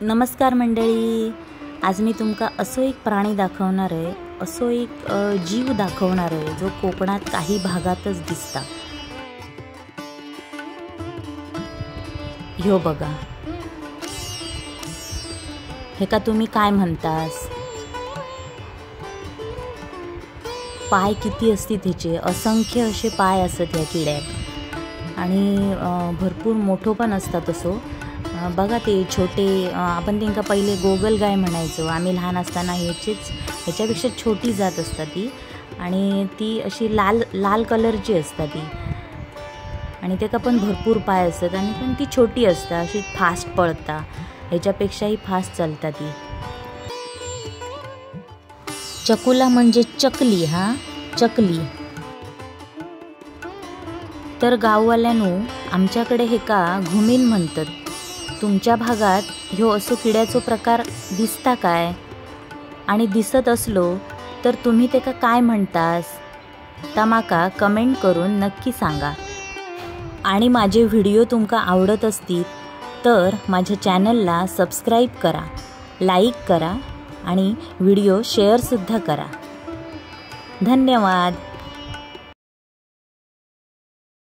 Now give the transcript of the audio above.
नमस्कार मंडळी, आज मी तुमका असो एक प्राणी दाखवणार आहे, असो एक जीव दाखवणार आहे जो कोकणात काही भागातच दिसता। ह्यो बघा, हेका तुम्ही काय म्हणतास? पाय किती असतील त्याचे, असंख्य असे पाय असत ह्या किड्याक आणि भरपूर मोठो पण असतात असो। बघा ते छोटे, आपण त्यांना पहिले गोगल गाय म्हणायचो आम्ही लहान असताना, ह्याचीच ह्याच्यापेक्षा छोटी जात असतात ती आणि ती अशी लाल लाल कलरची असतात ती आणि तेका पण भरपूर पाय असतात आणि पण ती छोटी असतात, अशी फास्ट पळता, ह्याच्यापेक्षाही फास्ट चालता ती। चकुला म्हणजे चकली, हा चकली। तर गाववाल्यांनो, आमच्याकडे हेका घुमील म्हणतात। तुमच्या भागात ह्यो असो किड्याचो प्रकार दिसता काय? आणि दिसत असलो तर तुम्ही तेका काय म्हणतास? ता माका कमेंट करून नक्की सांगा। आणि माझे व्हिडिओ तुमका आवडत असतील तर माझ्या चॅनलला सबस्क्राईब करा, लाईक करा आणि व्हिडिओ शेअरसुद्धा करा। धन्यवाद।